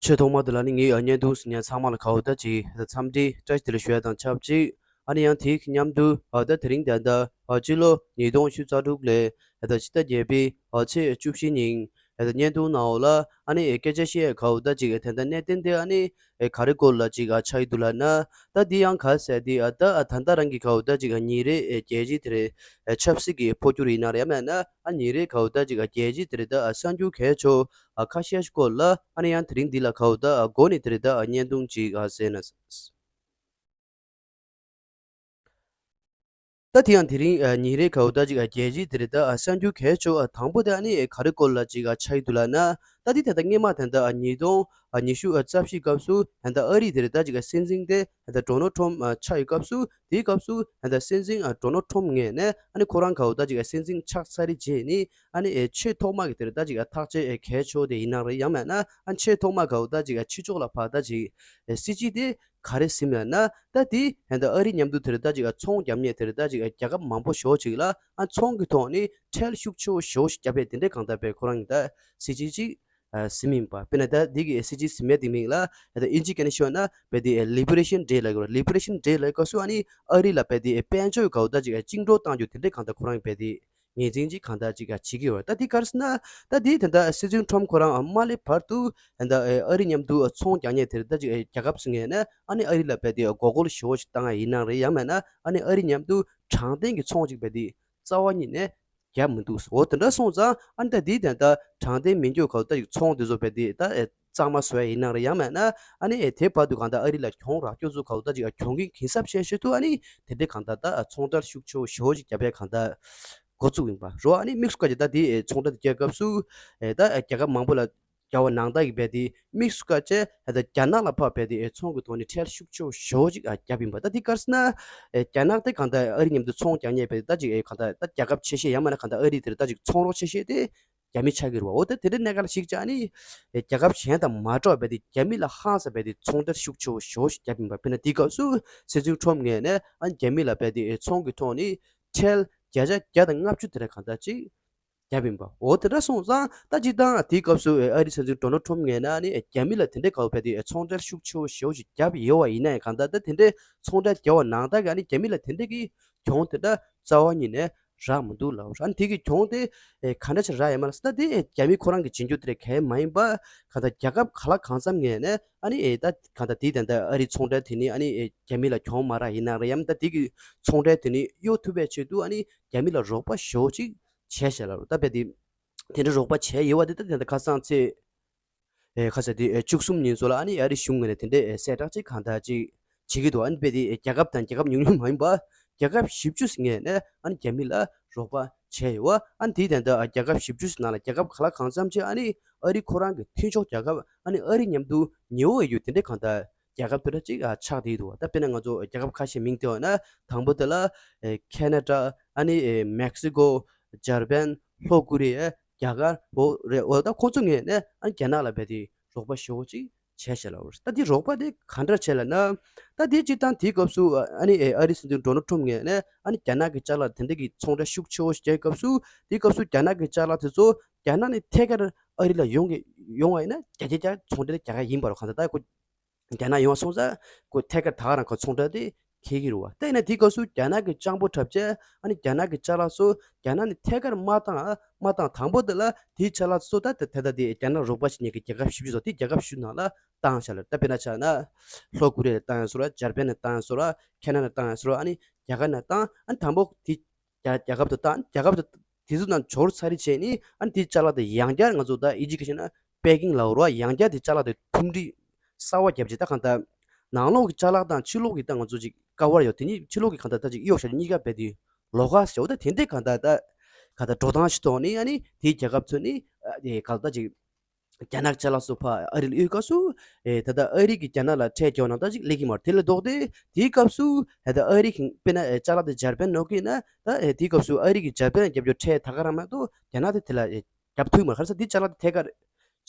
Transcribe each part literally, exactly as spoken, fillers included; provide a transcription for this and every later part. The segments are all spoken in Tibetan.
ཆེས་ཐོག་མ་དེ་ལ་ནི་ངའི་བརྙན་ཐུང་གཟིགས་མཁན་ཚང་མ་ལ་ག་འོ་ད་ཅིག་འཚམས་འདྲི་བཀྲ་ཤིས་བདེ་ལེགས་ཞུ་ཡ་དང་ཆབས་ཅིག་ཨ་ནི་ཡང་དེའི་མཉམ་དུ་ཨ་ད་དེ་རིང་ད་ལྟ་ཨ་སྤྱི་ལོ་ཉིས་སྟོང་ཉི་ཤུ་རྩ་དྲུག་ལོའི་ཨ་ད་ཕྱི་ཟླ་བརྒྱད་པའི་ཨ་ཚེས་བཅུ་བཞི་ཉིན་ཨ་ད་བརྙན་ཐུང་ནང་འོག་ལ་ཨ་ནི་སྐད་ཆ་བཤད་ཡ་ག་འོ་ད་ཅིག་དེ་ད་གནད་དོན་དེ་ཨ་ནི་ག་རེ་སྐོར་ལ་ཅིག་ཨ་ཆགས་ཡི་འདུག་ལབ་ན། ད་འདི་ཡང་ག་ཟེར་དེ་ཨ་ད་ཨ་ད་ལྟ་རང་གི་ག་འོ་ད་ཅིག་ཨ་ཉིན་རེ་ཨེ་རྒྱལ་སྤྱི་དེ་རེད། ཨེ་ཆབ་སྲིད་ཀྱི་འཕོ་འགྱུར་ཡིན་ན་རེད་ཡང་མིན་ན་ཨ་ཉིན་རེ་ག་འོ་ད་ཅིག་ཨ་རྒྱལ་སྤྱི་དེ་རེད། ད་ཨ་གསར་འགྱུར་གལ་ཆེ་ཤོས་ཨ་ཁ་ཤས་ཤིག་སྐོར་ལ་ཨ་ནི་ཡང་དེ་རིང་འདི་ལ་ག་འོ་ད་ཨ་འགོ་ནས་དེ་རེད། ད་ཨ་བརྙན་ཐུང་ཅིག་ཨ་ཟེར་ན། ད་དེ་ཡང་དེ་རིང་ཨ་ཉིན་རེ་ག་འོ་ད་ཅིག་ཨ་རྒྱལ་སྤྱི་དེ་རེད། ད་ཨ་གསར་འགྱུར་གལ་ཆེ་ཤོས་ཨ་དང་པོ་དེ་ཨ་ནི་ག་རེ་སྐོར་ལ་ཅིག་ཨ་ཆགས་ཡི་འདུག་ལབ་ན། ད་དེ་ད་ལྟ་སྔོན་མ་ད་ལྟ་ཨ་ཉིས་སྟོང་ཨ་ཉི་ཤུ་ཨ་རྩ་བཞི་སྐབས་སུ་ད་ལྟ་ཨ་རི་དེ་རེད། ད་ཅིག་ཨ་སྲིད་འཛིན་དེ་ད་ལྟ་ཌོ་ནལ་ཊམ་ཨ་ཆགས་ཡོད་སྐབས་སུ། དེའི་སྐབས་སུ་ད་ལྟ་སྲིད་འཛིན་ཨ་ཌོ་ནལ་ཊམ་ངོས་ནས་ཨ་ནི་ཁོ་རང་ག་འོ་ད་ཅིག་ཨ་སྲིད་འཛིན་ཆགས་ཚར་རེ་རྗེས་ནི་ཨ་ནི་ཨེ་ཆེས་ཐོག་མ་གི་དེ་རེད། ད་ཅིག་ཨ་ཐག་གཅོད་ཨེ་གལ་ཆེ་ཤོས་དེ་ཡིན་ན་རེད་ཡང་མིན་ན་ཨ་ཆེས་ཐོག་མ་ག་འོ་ད་ཅིག་ཨ་ཕྱི་ཕྱོགས་ལ་ཕར་ད་ཅིག་ཨེ་སྲིད་ཇུས་དེ་ག་རེ་ཟིན་ཡོད་ན། ད་དེ་ད་ལྟ་ཨ་རི་མཉམ་དུ་དེ་རེད། ད་ཅིག་ཨ་ཚོང་རྒྱག་མཁན་དེ་རེད། ད་ཅིག་ཨ་རྒྱལ་ཁབ་མང་པོ་ཞེ་པོ་ཅིག་ལ་ཨ་ཚོང་གི་ཐོག་ནས་ཁྲལ་ཤུགས་ཆེ་པོ་ཞེ་པོ་ཞིག་བརྒྱབ་པའི་དེ་འདྲའི་གང་ལྟར་པའི་ཁོ་རང་གི་ད་སྲིད་ཇུས་ཅིག་ཨ་ཟིན་ཡིན་པ། དཔེར་ན་ད་འདི་གི་སྲིད་ཇུས་ཟིན་མེད་དེ་མིན་ལ་ད་ཨིན་ཇི་སྐད་ནས་ཤོད་ན་དཔེ་དེ་ལི་བི་རེ་ཤན་ཌེ་ལབ་ཀྱི་རེད། ལི་བི་རེ་ཤན་ཌེ་ལབ་སྐབས་སུ་ཨ་ནི་ཨ་རི་ལ་དཔེ་དེ་དཔལ་འབྱོར་ག་འོ་ད་ཅིག་བཅིངས་འགྲོལ་བཏང་རྒྱུ་དེ་འདྲའི་གང་ལྟར་ཁོ་རང་གི་དཔེ་དེ་ངོས་འཛིན་ཅིག་གང་ལྟར་ཅིག་བྱེད་ཀྱི་ཡོད། ད་འདི་ག་རེ་ཟེར་ན་ད་འདི་ད་ལྟ་སྲིད་འཛིན་ཊམ་ཁོ་རང་མ་སླེབས་བར་དུ་ད་ལྟ་ཨ་རི་མཉམ་དུ་ཚོང་རྒྱག་མཁན་དེ་རེད། ད་ཅིག་རྒྱལ་ཁབ་ཚོ་ངོས་ནས་ཨ་ནི་ཨ་རི་ལ་དཔེ་དེ་མགོ་སྐོར་ཞེ་པོ་ཞིག་བཏང་ཡ་ཡིན་ན་རེད་ཡང་མིན་ན་ཨ་ནི་ཨ་རི་མཉམ་དུ་དྲང་བདེན་གྱི་ཚོང་ཅིག་དཔེ་དེ་རྩ་བ་ཉིད་ནས་རྒྱབ་མི་འདུག་འོ་དེ་འདྲ་སོང་ཙང་ཨ་ནི་ད་འདི་ད་ལྟ་དྲང་བདེན་མི་འདུག་ག་འོ་ད་ཅིག་ཚོང་དེ་ཚོ་དཔེ་དེ་ད་ཨེ་གཙང་མ་བཟོ་ཡ་ཡིན་ན་རེད་ཡང་མིན་ན་ཨ་ནི་ཨེ་དེ་བར་དུ་གང་ལྟར་ཨ་རི་ལ་གྱོང་རག་རྒྱུ་ཚོ་ག་འོ་ད་ཅིག་གྱོང་གུན་གྱིན་གསབ་བྱེད་ཆེད་དུ་ཨ་ནི་དེ་འདྲའི་གང་ལྟར་ད་ཚོང་ཁྲལ་ཤུགས་ཆེ་ཤོས་ཅིག་བརྒྱབ་པའི་གང་ལྟར་འགོ་བཙུགས་ཡིན་པ་རོ། ཨ་ནི་དམིགས་སུ་བཀར་གྱི་ད་དེ་ཚོང་ཁྲལ་དེ་བརྒྱབ་སྐབས་སུ་ཨེ་ད་རྒྱལ་ཁབ་མང་པོ་ལ་རྒྱལ་བ་ནང་ལྟར་གྱི་རྦད་དེ་དམིགས་སུ་བཀར་བྱས་ད་ལྟ་རྒྱ་ནག་ལ་ཕར་རྦད་དེ་ཚོང་གི་ཐོག་ནས་ཁྲལ་ཤུགས་ཆེ་ཤོས་ཅིག་བརྒྱབ་ཡིན་པ། ད་འདི་ག་རེ་ཟེར་ན་རྒྱ་ནག་དེ་གང་ལྟར་ཨ་རི་མཉམ་དུ་ཚོང་རྒྱག་མཁན་རྦད་དེ་ད་ཅིག་གང་ལྟར་ད་རྒྱལ་ཁབ་ཆེ་ཤོས་ཡང་མིན་ན་གང་ལྟར་ཨ་རི་དེར་ད་ཅིག་ཚོང་རོགས་ཆེ་ཤོས་དེ་རྒྱ་མི་ཆགས་ཀྱི་རེད་བ། འོ་ད་དེ་འདྲའི་གནས་སྐབས་ལ་གཞིགས་བྱས་ནི་རྒྱལ་ཁབ་གཞན་དང་མ་འདྲ་བ་རྦད་དེ་རྒྱ་མི་ལ་ཧང་སང་རྦད་དེ་ཚོང་ཁྲལ་ཤུགས་ཆེ་ཤོས་བརྒྱབ་ཡིན་པ། དཔེར་ན་འདི་སྐབས་སུ་སྲིད་འཛིན་ཊམ་ངོས་ནས་ཨ་རྒྱ་མི་ལ་རྦད་དེ་ཚོང་གི་ཐོག་ནས་ཁྲལ་བརྒྱ་ཆ་བརྒྱ་དང་ལྔ་བཅུ་དེ་འདྲ་གང་ལྟར་ཅིག་བརྒྱབ་ཡིན་པ། འོ་དེ་འདྲ་སོང་ཙང་ད་སྤྱིར་བཏང་དེའི་སྐབས་སུ་ཨ་རི་སྲིད་འཛིན་ཌོ་ནལ་ཊམ་ངོས་ནས་ནི་རྒྱ་མི་ལ་དེ་འདྲའི་ག་བོ་བས་དེ་ཚོང་ཁྲལ་ཤུགས་ཆེ་བོ་ཞེ་བོ་ཞིག་བརྒྱབ་ཡོད་པ་ཡིན་ན་ཡང་གང་ལྟར་ད་དེ་འདྲའི་ཚོང་ཁྲལ་བརྒྱབ་པ་ནང་ལྟར་གྱི་ཨ་ནི་རྒྱ་མི་ལ་དེ་འདྲའི་གི་གྱོང་དེ་འདྲ་རྩ་བ་ཉིད་ནས་རག་མི་འདུག་ལབ་ར། ཨ་ནི་དེ་གི་གྱོང་དེ་ཨེ་ག་འདྲ་ཞིག་རག་ཡོད་མ་རེད་ཟེར་ན་དེ་རྒྱ་མི་ཁོ་རང་གི་བྱེད་རྒྱུ་དེ་རེད་གལ་མ་ཡིན་པ། གང་ལྟར་རྒྱལ་ཁབ་ག་ལ་གང་འཚམ་ངོས་ནས་ཨ་ནི་ཨེ་ད་གང་ལྟར་དེའི་དོན་དུ་ཨ་རིའི་ཚོང་ཁྲལ་དེ་ནི་ཨ་ནི་ཨེ་རྒྱ་མི་ལ་གྱོང་མ་རག་ཡིན་ན་རེད་ཡང་ད་དེ་གི་ཚོང་ཁྲལ་དེ་ནི་གཡོལ་ཐུབ་པའི་ཆེད་དུ་ཨ་ནི་རྒྱ་མི་ལ་རོགས་པ་ཞེ་བོ་ཅིག་བྱས་བཞག་ལ་རུ། ད་དཔེ་དེ་དེ་འདྲ་རོགས་པ་བྱས་ཡོད་པ་དེ་ད་དེ་འདྲ་ཁ་སང་ཚེས་ཨེ་ཁ་ཤས་དེ་ཨེ་བཅུ་གསུམ་ཉིན་སོགས་ལ་ཨ་ནི་ཨ་རི་གཞུང་ངོས་ནས་དེ་འདྲའི་ཨེ་གསལ་བསྒྲགས་ཅིག་གང་ལྟར་ཅིག་བྱེད་ཀྱི་འདུག་ཨ་ནི་དཔེ་དེ་ཨེ་རྒྱལ་ཁབ་དང་རྒྱལ་ཁབ་ཉུང་ཉུང་མ་ཡིན་པ་རྒྱལ་ཁབ་བཞི་བཅུ་ཞིག་ངོས་ནས་ཨ་ནི་རྒྱ་མི་ལ་རོགས་པ་བྱས་ཡོད་པ། ཨ་ནི་དེའི་དོན་དུ་ཨ་རྒྱལ་ཁབ་བཞི་བཅུ་ཞིག་ནང་ལ་རྒྱལ་ཁབ་ག་ལ་གང་འཚམ་ཅིག་ཨ་ནི་ཨ་རི་ཁོ་རང་གི་མཐུན་ཕྱོགས་རྒྱལ་ཁབ་ཨ་ནི་ཨ་རི་མཉམ་དུ་ཉེ་བོ་ཡོད་དེ་འདྲའི་གང་ལྟར་རྒྱལ་ཁབ་དེ་འདྲ་ཅིག་ཨ་ཆགས་བསྡད་འདུག་ད་དཔེར་ན་ང་ཚོ་རྒྱལ་ཁབ་ཁ་ཤས་མིང་བཏོན་པ་ན་དང་པོ་དེ་ལ་ཨེ་ཁེ་ན་ཌ། ཨ་ནི་ཨེ་མེག་སི་ཀོ། འཇར་པན། ལྷོ་ཀོ་རི་ཡ། རྒྱ་གར་འོ་རེད། འོ་ད་ཁོང་ཚོ་ངོས་ནས་ཨ་རྒྱ་ནག་ལ་རྦད་དེ་རོགས་པ་ཞེ་བོ་ཅིག་བྱས་བཞག་ལ་འོ་རེད། ད་འདི་རོགས་པ་དེ་ག་འདྲ་བྱས་ལབ་ན། ད་དེ་སྤྱིར་བཏང་དེའི་སྐབས་སུ་ཨ་ནི་ཨ་རི་སྲིད་འཛིན་ཌོ་ནལ་ཊམ་ངོས་ནས་ཨ་ནི་རྒྱ་ནག་གི་ཅ་ལག་དེ་འདྲ་གི་ཚོང་ཁྲལ་ཤུགས་ཆེ་བོ་ཞིག་བརྒྱབ་སྐབས་སུ་དེའི་སྐབས་སུ་རྒྱ་ནག་གི་ཅ་ལག་དེ་ཚོ་རྒྱ་ནག་ནས་ཐད་ཀར་ཨ་རི་ལ་ཡོང་གི་ཡོང་བ་ཡིན་ན་བརྒྱ་ཆ་བརྒྱ་ཚོང་ཁྲལ་རྒྱག་ག་ཡིན་པ་རོ། གང་ལྟར་ད་ཁོ་རྒྱ་ནག་ཡོང་བ་སོང་ཙང་ཁོ་ཐད་ཀར་ད་ག་རང་ཁོ་ཚོང་ཁྲལ་དེ་འཁྱེར་གྱི་རེད་བ། ད་ཡིན་ན་དེའི་སྐབས་སུ་རྒྱ་ནག་གི་སྤྱང་པོ་འཁྲབ་བྱས་ཨ་ནི་རྒྱ་ནག་གི་ཅ་ལག་ཚོ་རྒྱ་ནག་ནས་ཐད་ཀར་མ་བཏང་ཨ་མ་བཏང་དང་པོ་དེ་ལ་དེའི་ཅ་ལག་ཚོ་ད་དེ་ད་དེ་རྒྱ་ནག་རོགས་པ་བྱེད་མཁན་གྱི་རྒྱལ་ཁབ་བཞི་བཅུ་ཚོ་དེ་རྒྱལ་ཁབ་བཞི་བཅུ་ནང་ལ་བཏང་བཞག་ལ། ད་དཔེར་ན་ཆ་ན་ལྷོ་ཀོ་རི་ཡ་ནས་བཏང་ཡང་སོ་ར། འཇར་པན་ནས་བཏང་ཡང་སོ་ར། ཁེ་ན་ཌ་ནས་བཏང་ཡང་སོ་ར། ཨ་ནི་རྒྱ་གར་ནས་བཏང་ཨ་ནི་དང་པོ་དེ་རྒྱ་རྒྱལ་ཁབ་དུ་བཏང་རྒྱལ་ཁབ་དུ་དེ་ཚོ་ནང་འབྱོར་ཚར་རེ་བྱས་ནི་ཨ་ནི་དེ་ཅ་ལག་དེ་ཡང་བསྐྱར་ང་ཚོ་ད་ཨི་ཇི་གི་བཤད་ན་པེ་ཀིང་ལབ་རོ། ཡང་བསྐྱར་དེ་ཅ་ལག་དེ་ཐུམ་སྒྲིལ་གསར་བ་བརྒྱབ་རྗེས་ད་གང་ལྟར་ནང་ལོགས་ཀྱི་ཅ་ལག་དང་ཕྱི་ལོགས་ཀྱི་ད་ང་ཚོ་ཅིག་ཀ་བར་ཡོད་དེ་ནི་ཕྱི་ལོགས་ཀྱི་གང་ལྟར་ད་ཅིག་གཡོག་བྱ་གཉིས་ཀ་བས་དེ་ལོགས་ཀ་ཟེར་བ་ད་དེ་འདྲའི་གང་ལྟར་ད་གང་ལྟར་འགྲོ་སྟངས་ཤིག་ཐོག་ནི་ཨ་ནི་དེའི་རྒྱལ་ཁབ་ཚོ་ནི་ཨ་དེ་གང་ལྟར་ཅིག་རྒྱ་ནག་ཅ་ལག་སོ་ཕ་ཨ་རི་ལ་གཡུག་སྐབས་སུ་ཨེ་ད་ལྟ་ཨ་རི་གི་རྒྱ་ནག་ལ་ཁྲལ་རྒྱག་ནང་ད་ཅིག་སླེབས་ཀྱི་མ་རེད། དེ་ལས་ལྡོག་སྟེ་དེའི་སྐབས་སུ་ཨེ་ད་ཨ་རི་གི་དཔེར་ན་ཨེ་ཅ་ལག་དེ་འཇར་པན་ནང་གི་ན་ད་ཨེ་དེའི་སྐབས་སུ་ཨ་རི་གི་འཇར་པན་རྒྱབ་སྐྱོར་ཁྲལ་ད་ག་རང་མ་གཏོགས་རྒྱ་ནག་དེ་དེ་ལ་ཨེ་རྒྱབ་ཐུབ་མ་རེད། ག་རེ་ཟེར་དེ་ཅ་ལག་དེ་ཐད་ཀར་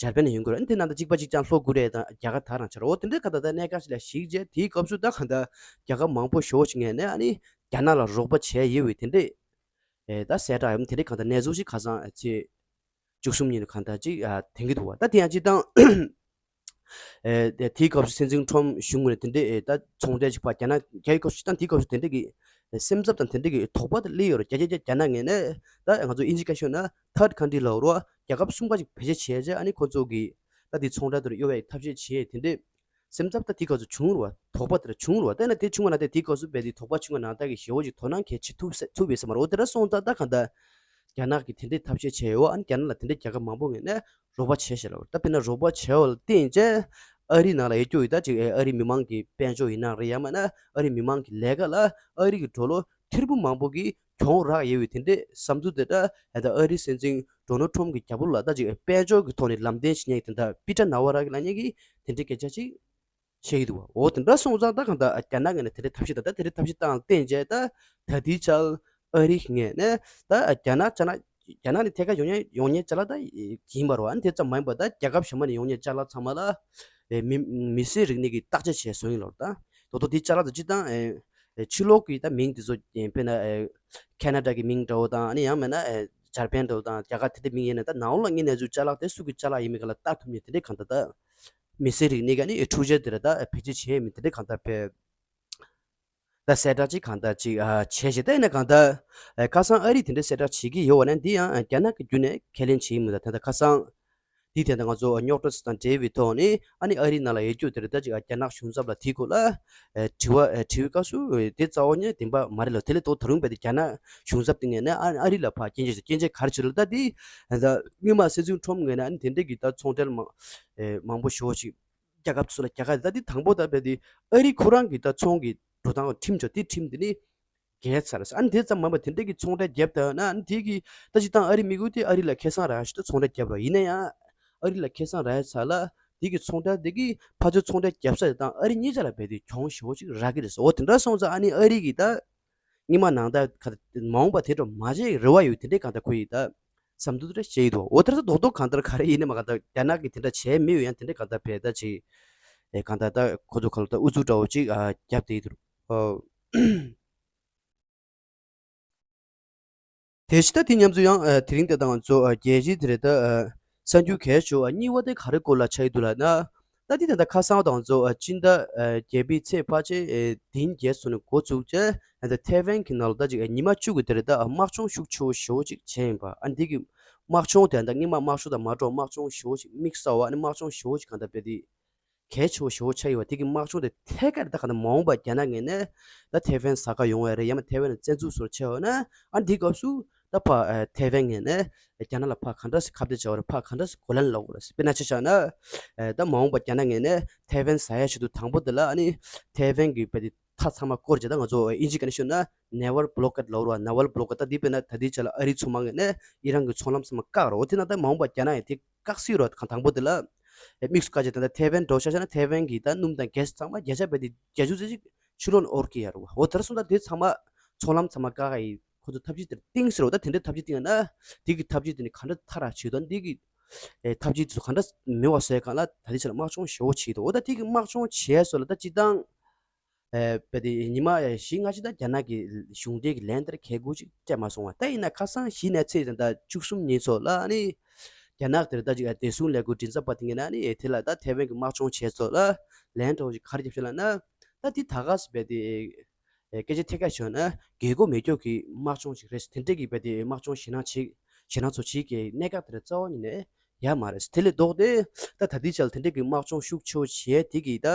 འཇར་པན་ནས་ཡོང་གི་རེད། དེ་ནང་ད་གཅིག་པ་གཅིག་རྐྱང་ལྷོ་ཀོ་རི་ཡ་དང་རྒྱ་གར་ད་རང་ཆགས་རེད། འོ་དེ་འདྲའི་ཁ་ད་ད་གནད་འགག་ཞིག་ལ་གཞིགས་རྗེས་དེའི་སྐབས་སུ་ད་ག་ད་རྒྱལ་ཁབ་མང་པོ་ཞེ་པོ་ཞིག་ངོས་ནས་ཨ་ནི་རྒྱ་ནག་ལ་རོགས་པ་བྱས་ཡོད་པའི་དེ་འདྲའི་ཨེ་ད་གསལ་བསྒྲགས་ཡོད་དེ་འདྲའི་ག་ད་གནས་ཚུལ་ཞིག་ཁ་སང་ཨེ་ཚེས་བཅུ་གསུམ་ཉིན་གང་ལྟར་ཅིག་ཨ་ཐོན་གྱི་འདུག་བ། ད་དེ་ཡང་སྤྱིར་བཏང་ ཨེ་དེ་དེའི་སྐབས་སུ་སྲིད་འཛིན་ཁྲོམ་གཞུང་ངོས་ནས་དེ་འདྲའི་ཨེ་ད་ཚོང་འབྲེལ་ཅིག་ཕར་རྒྱ་ནག་རྒྱའི་སྐབས་སུ་ད་དེའི་སྐབས་སུ་དེ་འདྲའི་གི་ཨེ་སེམས་འཚབ་དང་དེ་འདྲའི་གི་དོགས་པ་དེ་སླེབས་ཡོད་རེད། རྒྱ་རྒྱ་རྒྱ་རྒྱ་ནག་ངོས་ནས་ད་ང་ཚོ་དབྱིན་ཇི་སྐད་ཤོད་ན་third country་ལབ་རོགས། རྒྱལ་ཁབ་གསུམ་ཀ་ཅིག་བེད་སྤྱོད་བྱས་རྗེས་ཨ་ནི་ཁོ་ཚོ་གི་ད་དེ་ཚོང་འབྲེལ་དེར་གཡོ་བའི་ཐབས་ཤེས་བྱས། དེ་འདྲའི་སེམས་འཚབ་ད་དེའི་སྐབས་སུ་བྱུང་རེད་བ། དོགས་པ་དེ་འདྲ་བྱུང་རེད་བ། ད་ཡིན་ན་དེ་བྱུང་བ་ན་ད་དེའི་སྐབས་སུ་རྦད་དེ་དོགས་པ་བྱུང་བ་ན་ད་གི་ཞེ་བོ་ཅིག་དོ་སྣང་གལ་ཆེ་ཐུབ་ས་ཐུབ་ཡོད་ས་མ་རེད། འོ་དེ་འདྲ་སོང་ཙང་ད་གང་ལྟར་རྒྱ་ནག་གིས་དེ་འདྲའི་ཐབས་ཤེས་བྱས་ཡོད། ཨ་ནི་རྒྱ་ནག་ལ་དེ་འདྲའི་རྒྱལ་ཁབ་མང་པོ་ངོས་ནས་རོགས་པ་བྱས་བཞག་ལ། ད་དཔེར་ན་རོགས་པ་བྱས་པ་ལ་བརྟེན་བྱས་ཨ་རིའི་ནང་ལ་ཡོད་རྒྱུ་ཡོད་ད་ཅིག་ཨ་རིའི་མི་མང་གི་དཔལ་འབྱོར་ཡིན་ན་རེད། ཡང་མིན་ན་ཨ་རིའི་མི་མང་གི་ལས་ཀ་ལ་ཨ་རི་གི་འགྲོ་ལོ་ཐེར་འབུམ་མང་པོ་གིས་གྱོང་རག་ཡོད་པའི་དེ་འདྲའི་བསམ་ཚུལ་དེ་འདྲ་ད་ཨ་རིའི་སྲིད་འཛིན་ཌོ་ནལ་ཊམ་གྱི་རྒྱབ་ལོགས་ལ་ད་ཅིག་དཔལ་འབྱོར་གྱི་ཐོག་ནས་ལམ་སྟོན་བྱེད་མཁན་གྱི་དེ་འདྲ་པི་ཊར་ནཱ་ཝ་ར་གི་ལབ་མཁན་གྱིས་དེ་འདྲའི་སྐད་ཆ་ཅིག་བཤད་ཀྱི་འདུག་བ། འོ་དེ་འདྲ་སོང་ཙང་ད་གང་ལྟར་རྒྱ་ནག་ངོས་ནས་དེ་འདྲའི་ཐབས་ཤེས་ད་ལྟ་དེ་འདྲའི་ཐབས་ཤེས་བཏང་བརྟེན་བྱས་ད་ད་ལྟའི་ཆར་ཨ་རི་ངོས་ནས་ད་རྒྱ་ནག་ཅ་ལག་རྒྱ་ནག་ནས་ཐད་ཀར་ཡོང་མཁན་ཡོང་མཁན་ཅ་ལག་ད་ཡིན་པ་རེད་བ། ཨ་ནི་དེ་ཙམ་མ་ཡིན་པ་ད་རྒྱལ་ཁབ་གཞན་པ་ནས་ཡོང་མཁན་ཅ་ལག་ཚང་མ་ལ་ཨེ་མི་མི་སེར་རིག་གནས་ཀྱི་བརྟག་དཔྱད་བྱས་བཟོ་ཡིན་ལོར་ད། དོ་དོ་དེ་ཅ་ལག་ད་སྤྱིར་བཏང་ཨེ་ཨེ་ཕྱི་ལོགས་ཀྱི་ད་མིང་དེ་ཚོ་ཨེ་དཔེར་ན་ཨེ་ཁེ་ན་ཌ་གི་མིང་འདྲ་བོ་དང་ཨ་ནི་ཡང་མིན་ན་ཨེ་འཇར་པན་འདྲ་བོ་དང་རྒྱ་གར་དེ་འདྲ་མིང་ཡིན་ན་ད་ནང་ལོགས་ལ་དངོས་གནས་ཚུལ་ཅ་ལག་དེ་སུ་གི་ཅ་ལག་ཡིན་མིན་ག་ལ་བལྟ་ཐུབ་མཁན་དེ་འདྲའི་གང་ལྟར་ད་མི་སེར་རིག་གནས་ཀྱི་ཨ་ནི་འཕྲུལ་ཆས་དེ་འདྲ་ད་བེད་སྤྱོད་བྱེད་མི་དེ་འདྲའི་གང་ལྟར་བས། ད་གསལ་བསྒྲགས་ཅིག་གང་ལྟར་ཅིག་ཨ་བྱས་ཤིང་། ད་ཡིན་ན་གང་ལྟར་ཨ་ཁ་སང་ཨ་རིས་དེ་འདྲའི་གསལ་བསྒྲགས་བྱེད་ཀྱི་ཡོད་པ་ནས་འདི་ཡང་ཨ་རྒྱ་ནག་གི་བརྒྱུད་ནས་ཁས་ལེན་བྱེད་ཀྱི་མི་འདུག་ད་ལྟ་ཁ་སང་འདི་དེ་འདྲ་ང་ཚོ་རྙོག་དྲ་དང་འབྲེལ་བའི་ཐོག་ནས་ཨ་ནི་ཨ་རིའི་ནང་ལ་ཡོད་རྒྱུ་དེ་འདྲ་ད་ཅིག་ཨ་རྒྱ་ནག་གཞུང་ཚབ་ལ་དེའི་སྐོར་ལ་ཨ་དྲི་བ་ཨ་དྲི་བའི་སྐབས་སུ་དེ་རྩ་བ་ཉིད་བདེན་པ་མ་རེད་ལ། དེ་ལས་ལྡོག་ད་རུང་རྦད་དེ་རྒྱ་ནག་གཞུང་ཚབ་དེ་ངོས་ནས་ཨ་ཨ་རི་ལ་ཕར་སྐྱོན་བརྗོད་བྱས། སྐྱོན་བརྗོད་ག་རེ་བྱས་ལ་ད་དེ་ད་སྔོན་མ་སྲིད་འཛིན་ཁྲོམ་ངོས་ནས་ཨ་ནི་དེ་འདྲའི་གི་ད་ཚོང་འབྲེལ་མང་ཨ་མང་པོ་ཞེ་པོ་ཅིག་རྒྱལ་ཁབ་ཚོ་ལ་རྒྱལ་ཁ་ད་འདི་དང་པོ་ད་བས་འདི་ཨ་རི་ཁོ་རང་གི་ད་ཚོང་གི་འགྲོ་སྟངས་ཁྲིམས་བྱོས་དེ་ཁྲིམས་འདི་ནི་འགལ་ཚར་རེད། ཨ་ནི་དེ་ཙམ་མ་ཡིན་པ་དེ་འདྲ་གི་ཚོང་འབྲེལ་བརྒྱབ་ད་ན་ཨ་ནི་དེ་གི་ད་ཅི་ད་ཨ་རི་མི་གུ་དེ་ཨ་རི་ལ་ཁེ་བཟང་རག་ཞིག་ད་ཚོང་འབྲེལ་བརྒྱབ་རོགས་ཡིན་ན་ཡང་ཨ་རི་ལ་ཁེ་བཟང་རག་ཚར་ལ་དེ་གི་ཚོང་འབྲེལ་དེ་གི་ཕ་ཚོའི་ཚོང་འབྲེལ་བརྒྱབ་ས་དང་ཨ་རི་གཉིས་ཆ་ལ་བས་དེ་གྱོང་ཞེ་པོ་ཅིག་རག་གི་རེད་ཟེར། འོ་དེ་འདྲ་སོང་ཙང་ཨ་ནི་ཨ་རི་གི་ད། སྔོན་མ་ནང་ལྟར་ག་མ་འོངས་པ་དེ་འདྲ་མ་བྱེད་རེ་བ་ཡོད། དེ་འདྲའི་གང་ལྟར་ཁོ་ཡི་ད་བསམ་ཚུལ་དེ་འདྲ་བཤད་ཡི་འདུག་འོ་དེ་ཚོ་རྡོག་རྡོག་གང་ལྟར་ག་རེ་ཡིན་ནའི་མ་གང་ལྟར་རྒྱ་ནག་གིས་དེ་འདྲ་བྱས་མེད་ཡོད། ཡང་དེ་འདྲའི་གང་ལྟར་བས་ད་ཅིག་ཨེ་གང་ལྟར་ད་ཁོ་ཚོ་ཁ་ལོ་ད་ཨུ་ཚུགས་འདྲ་བོ་ཅིག་ཨ་བརྒྱབ་བསྡད་ཡི་འདུག་ཨོ། དེ་བཞིན་ད་དེ་མཉམ་དུ་ཡང་ཨ་དེ་རིང་ད་ལྟ་ང་ཚོ་ཨ་རྒྱལ་སྤྱིའི་དེ་རེད་ད་ཨ་གསར་འགྱུར་གལ་ཆེ་བ་གཉིས་པ་དེ་ག་རེ་སྐོར་ལ་ཆགས་ཡི་འདུག་ལབ་ན། ད་འདི་ད་ལྟ་ཁ་སང་དང་ཚོ་ཨ་སྤྱི་ཟླ་ཨ་བརྒྱད་པའི་ཚེས་ཕལ་ཆེར་ཨེ་བདུན་བརྒྱད་ཙམ་ནས་འགོ་བཙུགས་བྱས་ཨ་ད་ཐའེ་ཝན་གྱི་ནང་ལ་ད་ཅིག་ཨ་ཉི་མ་བཅུ་གི་དེ་རེད་ད་ཨ་དམག་སྦྱོང་ཤུགས་ཆེ་བོ་ཞེ་བོ་ཅིག་བྱས་ཡིན་པ། ཨ་འདི་གི་དམག་སྦྱོང་དེ་ད་སྔོན་མ་དམག་སྦྱོང་དང་མ་འདྲ་བ་དམག་སྦྱོང་ཞེ་བོ་ཅིག་དམིགས་བསལ་བ་ཨ་ནི་དམག་སྦྱོང་ཞེ་བོ་ཅིག་གང་ལྟར་བས་དེ་གལ་ཆེ་བོ་ཞེ་བོ་ཆགས་ཡོད་པ། དེ་གི་དམག་སྦྱོང་དེ་ཐད་ཀར་ད་གང་ལྟར་མ་འོངས་པ་རྒྱ་ནག་ངོས་ནས་ད་ཐའེ་ཝན་ཟ་ག་ཡོང་བ་རེད། ཡང་མ་ཐའེ་ཝན་ལ་བཙན་འཛུལ་བཟོ་བྱས་ཡོད་ན་ཨ་འདི་སྐབས་སུ་ད་ཕ་ཨ་ཐའེ་ཝན་ངོས་ནས་རྒྱ་ནག་ལ་ཕ་ག་འདྲ་སེ་ཁ་གཏད་བྱ་བ་རེད། ཕ་ག་འདྲ་སེ་གོ་ལན་སློག་དགོས་རེད། དཔེར་ན་ཆ་བཞག་ན་ཨ་ད་མ་འོངས་པ་རྒྱ་ནག་ངོས་ནས་ཐའེ་ཝན་ཟ་ཡ་ཆེད་དུ་དང་པོ་དེ་ལ་ཨ་ནི་ཐའེ་ཝན་གྱི་བས་དེ་མཐའ་ཚང་མ་བསྐོར་བྱས། ད་ང་ཚོ་ཨིན་ཇི་སྐད་ནས་ཤོད་ན་naval blockade ལབ་རེད་བ། naval blockade ད་འདི་དཔེར་ན་ད་འདི་ཆ་ལ་ཨ་རི་མཚོ་དམག་ངོས་ནས་ཨི་རན་གྱི་མཚོ་ལམ་ཚང་མ་བཀག་རེད། འོ་དེ་ན་ད་མ་འོངས་པ་རྒྱ་ནག་ཡང་དེ་བཀག་སྲིད་རོ། གང་དང་པོ་དེ་ལ་ཨེ་དམིགས་སུ་བཀར་བྱས་ད་ལྟ་ཐའེ་ཝན་འགྲོ་ཤ་ཤ་ན་ཐའེ་ཝན་གྱི་ད་སྣུམ་དང་གྷེ་སི་ཚང་མ་བརྒྱ་ཆ་བས་དེ་བརྒྱད་ཅུ་ཙམ་ཅིག་ཕྱི་ལོགས་ནས་དབོར་གྱི་ཡོད་རེད་བ། འོ་དེར་སོང་ད་དེ་ཚང་མ་མཚོ་ལམ་ཚང་མ་བཀག་ཡི་ཁོ་ཚོ་ཐབས་ཇུས་དེར་བཏིང་ཟེར་བ། ད་དེ་འདྲའི་ཐབས་ཇུས་བཏིང་ཡ་ན་དེ་གི་ཐབས་ཇུས་དེ་ནི་ག་འདྲ་མཐའ་རག་བྱེད་དོན་འདི་གི་ཨེ་ཐབས་ཇུས་དེ་ཚོ་ག་འདྲ་མེད་པ་བཟོ་ཡ་གང་ལ་ད་ལྟའི་ཆ་ལ་དམག་སྦྱོང་ཞེ་པོ་བྱེད་འདུག་འོ་ད་དེ་གི་དམག་སྦྱོང་བྱས་སོ་ལ་ད་སྤྱིར་བཏང་ཨེ་བས་དེ་ཉི་མ་བཞི་ལྔ་ཅིག་ད་རྒྱ་ནག་གི་གཞུང་འབྲེལ་གྱི་ལན་དེར་གལ་དགོས་ཅིག་སྤྲད་མ་སོང་བ། ད་ཡིན་ན་ཁ་སང་གཞི་ནས་ཚེས་ད་ལྟ་བཅུ་གསུམ་ཉིན་ཚོ་ལ་ཨ་ནི་རྒྱ་ནག་དེར་ད་ཅིག་བདེ་སྲུང་ལས་ཁུངས་མགྲིན་ཚབ་པ་དེ་ངས་ན་ཨ་ནི་དེ་ལ་ད་ཐའེ་ཝན་གྱི་དམག་སྦྱོང་བྱས་ཚོ་ལ་ལན་འདྲ་བོ་ཞིག་ག་རེ་བརྒྱབ་ཤག་ལབ་ན། ད་དེ་ད་ག་སེ་བས་དེ་ཨེ་སྐད་ཆ་ཐད་ཀར་ཞུས་ན་རྒྱལ་སྒོ་མེད་རྒྱུ་གི་དམག་སྦྱོང་ཞིག་རེད། དེ་འདྲས་ཀྱི་བས་དེ་དམག་སྦྱོང་ཞེད་སྣང་བྱེད་ཞེད་སྣང་ཚོ་བྱེད་ཀྱི་གནད་འགག་དེ་ར་རྩ་བ་ཉིད་ནས་ཡོད་མ་རེད། དེ་ལས་ལྡོག་སྟེ་ད་ད་ལྟའི་ཆར་དེ་འདྲས་ཀྱི་དམག་སྦྱོང་ཤུགས་ཆེ་བོ་བྱས་དེ་གི་ད་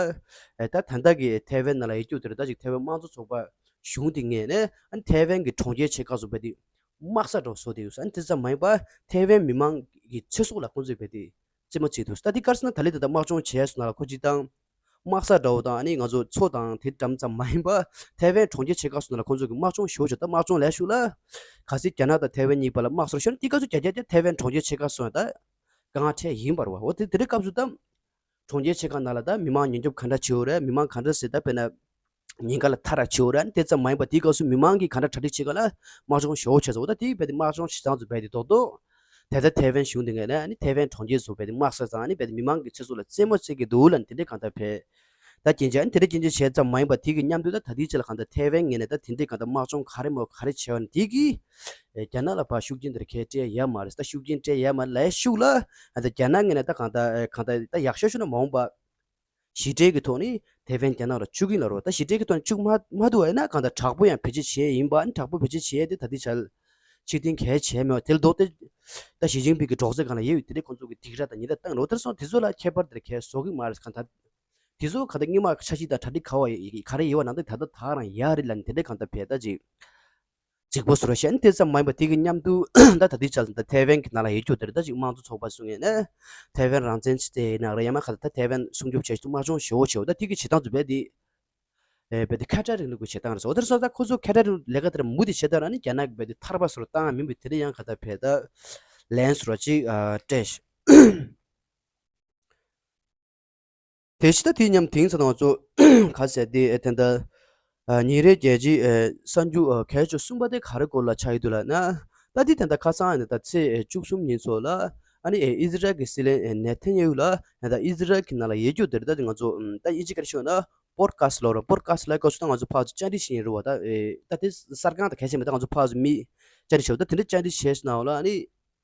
ཨེ་ད་ད་ལྟ་གི་ཐའེ་ཝན་ནང་ལ་ཡོད་རྒྱུ་དེ་ར་ད་ཅིག་ཐའེ་ཝན་དམངས་གཙོ་ཚོགས་པ་གཞུང་དེ་ངོས་ནས་ཨ་ནི་ཐའེ་ཝན་གྱི་གྲོང་ཁྱེར་ཆེ་ཁག་སོགས་བས་དེ་དམག་ས་འདྲ་བོ་བཟོ་བསྡད་ཡོད་ཟེར། ཨ་ནི་དེ་ཙམ་མ་ཡིན་པར་ཐའེ་ཝན་མི་མང་གི་ཚེ་སྲོག་ལ་ཁོང་ཚོས་བས་དེ་རྩེད་མོ་རྩེ་འདུག་ད་འདི་ག་རེ་ཟེར་ན་ད་ལྟའི་ད་ལྟ་དམག་སྦྱོང་བྱས་སོང་ན་ལ་ཁོ་གཅིག་དང་དམག་ས་འདྲ་བོ་དང་ཨ་ནི་ང་ཚོ་མཚོ་དང་དེ་འགྲམ་ཙམ་མ་ཡིན་པ་ཐའེ་ཝན་གྲོང་ཁྱེར་ཆེ་ཁག་སོང་ན་ལ་ཁོང་ཚོ་གི་དམག་སྦྱོང་ཞེ་པོ་བྱས། ད་དམག་སྦྱོང་ལས་ཤུགས་ལ་གལ་སྲིད་རྒྱ་ནག་དང་ཐའེ་ཝན་གཉིས་བར་ལ་དམག་སོར་ཤོར་ན་དེ་ག་ཚོད་རྒྱ་རྒྱ་རྒྱ་ཐའེ་ཝན་གྲོང་ཁྱེར་ཆེ་ཁག་སོང་ཡ་ད་དཀའ་ངལ་འཕྲད་ཡིན་པ་རེད་བ། འོ་དེ་དེ་འདྲའི་སྐབས་སུ་ད་གྲོང་ཁྱེར་ཆེ་ཁག་ནང་ལ་མི་མང་ཉེན་སྐྱོབ་ག་འདྲ་བྱེད་འོ་རེད། མི་མང་ག་འདྲ་ཟེར་ད་དཔེར་ན། ཉེན་ཁ་ལ་མཐའ་ར་ཆེ་བོ་ར་ནི་དེ་ཙམ་མ་ཡིན་པ་དེའི་སྐབས་སུ་མི་མང་གིས་ག་འདྲ་གྲ་སྒྲིག་བྱེད་ག་ལ་དམག་སྦྱོང་ཞེ་པོ་བྱས་ཚར་བ། ད་དེའི་བས་དེ་དམག་སྦྱོང་བྱེད་སྟངས་ཚོ་བས་དེ་རྡོག་རྡོག་ད་ལྟ་ཐའེ་ཝན་གཞུང་དེ་ངོས་ནས་ནི་ཐའེ་ཝན་གྲོང་ཁྱེར་ཚོ་བས་དེ་དམག་ས་ཚང་ནི་བས་དེ་མི་མང་གི་ཚེ་སྲོག་ལ་རྩེད་མོ་རྩེ་གི་འདུག་ལ་ནི་དེ་འདྲའི་གང་ལྟར་བས་ད་རྐྱེན་ཅན་དེ་འདྲའི་རྐྱེན་ཅན་བྱས་ཙམ་མ་ཡིན་པ་དེ་གི་མཉམ་དུ་ད་ད་ལྟའི་ཆ་ལ་གང་ལྟར་ཐའེ་ཝན་ངོས་ནས་ད་དེ་འདྲའི་གང་ལྟར་དམག་སྦྱོང་ག་རེ་མོ་ག་རེ་བྱས་བ་ནི་དེ་གིས་རྒྱ་ནག་ལ་ཕར་ཤུགས་རྐྱེན་དེ་འདྲ་གལ་སྤྲད་ཡ་མ་རེད། ད་ཤུགས་རྐྱེན་སྤྲད་ཡ་མ་རེད་ལ་ཤུགས་ལ་ད་རྒྱ་ནག་ངོས་ནས་ད་གང་ལྟར་གང་ལྟར་ད་ཡག་ཤོས་ཤོས་ན་མ་འོངས་པ། ཞི་བདེ་གི་ཐོག་ནས་ཐེ་ཝན་རྒྱ་ནག་ལ་བཅུག་གིན་ལ་རོ། ད་ཞི་བདེ་གི་ཐོག་ནས་བཅུག་མ་མ་ཐུབ་པ་ཡིན་ན་གང་ལྟར་དྲག་པོ་ཡང་བེད་སྤྱོད་བྱས་ཡིན་པ། ཨ་ནི་དྲག་པོ་བེད་སྤྱོད་བྱས་ཏེ་ད་ལྟའི་ཆར་ཕྱིར་འཐེན་གལ་བྱས་མེད་པ་དེ་ལ་ལྡོག་སྟེ། ད་ཞི་ཅིན་ཕིང་གི་སྒྲོག་ཙེ་སྒང་ལ་ཡོད་དེ་འདྲའི་ཁོང་ཚོ་གི་སྡིགས་ར་དང་ཉེས་རྡུང་བཏང་རོ། དེར་སོང་དེ་ཚོ་ལ་ཁྱད་པར་དེར་གལ་བཟོ་གི་མ་རེད། གང་ལྟར་དེ་ཚོ་གང་ལྟར་སྔོན་མ་འཆར་གཞི་དང་གྲ་སྒྲིག་ག་བ་ཡི་ག་རེ་ཡོད་པ་ནང་དེ་ད་ལྟ་དག་རང་ཡག་རེད་ལབ་ནས་དེ་འདྲའི་གང་ལྟར་བས་ད་ཅིག་རྫིག་པོ་བཟོ་ར་བཤད་ནས་དེ་ཙམ་མ་ཡིན་པ་དེ་གི་མཉམ་དུ་ད་ད་ལྟའི་ཆར་ད་ཐེ་ཝན་གྱི་ནང་ལ་ཡོད་རྒྱུ་དེར་ད་ཅིག་དམངས་གཙོ་ཚོགས་པ་སུ་ངེས་ནས་ཐེ་ཝན་རང་བཙན་ཆེད་དེ་ནག་ར་ཡ་མ་ཁ་ད་ཐེ་ཝན་སྲུང་སྐྱོབ་བྱས་ཏེ་དམག་སྦྱོང་ཞེ་པོ་བྱས་པ་ད་དེ་གི་བྱེད་སྟངས་ཚོ་བས་དེ། ཨེ་བས་དེ་ཁ་བྲལ་རིང་ལུགས་ཀྱི་བྱེད་སྟངས་རེད་ཟེར། འོ་དེར་སོང་ཙང་ཁོ་ཚོ་ཁ་བྲལ་རིང་ལུགས་ལས་ཀ་དེར་མུ་མཐུད་བྱེད་སྟངས་ར་ནི་རྒྱ་ནག་གི་བས་དེ་ཐར་པ་བཟོ་ར་བཏང་མིན་པའི་དེ་འདྲ་ཡང་ག་ད་བས་ད་ལན་བཟོ་ར་ཅིག་ཨ་སྤྲད་ཤག་དེ་ཕྱི་ད་དེ་མཉམ་དེང་ཚ་དང་ཚོ་ག་ཟེར་དེ་ཨེ་དེ་འདྲ་ཨ་ཉིན་རེ་རྒྱལ་སྤྱིའི་ཨེ་གསར་འགྱུར་ཨ་གལ་ཆེ་གསུམ་པ་དེ་ག་རེ་སྐོར་ལ་ཆགས་ཡོད་འདུག་ལབ་ན། ད་དེ་དེ་འདྲ་ཁ་སང་ཨ་ནི་ད་ཚེས་ཨེ་བཅུ་གསུམ་ཉིན་ཚོ་ལ་ཨ་ནི་ཨེ་ཨི་ཟི་རལ་གྱི་སྲིད་བློན་ཨེ་ནེ་ཐན་ཡ་ཧུ་ལ་ཨེ་ད་ཨི་ཟི་རལ་གྱི་ནང་ལ་ཡོད་རྒྱུ་དེ་རེད། ད་དེ་ང་ཚོ་ཨམ་ད་དབྱིན་ཇི་སྐད་ཤོད་ན་པོ་ཌི་ཁ་སི་ཊི་ལབ་ར། པོ་ཌི་ཁ་སི་ཊི་ལབ་སྐབས་སུ་ད་ང་ཚོ་ཕར་ཚུར་བཅར་འདྲི་བྱེད་ཡིན་རེད་བ། ད་ཨེ་ད་དེ་གསར་ཁང་དང་གལ་ཆེ་མེད། ད་ང་ཚོ་ཕར་ཚུར་མི་བཅར་འདྲི་བྱེད་ད་དེ་འདྲ་བཅར་འདྲི་བྱས་སོང་ན་འོ་ལ་ཨ་ནི།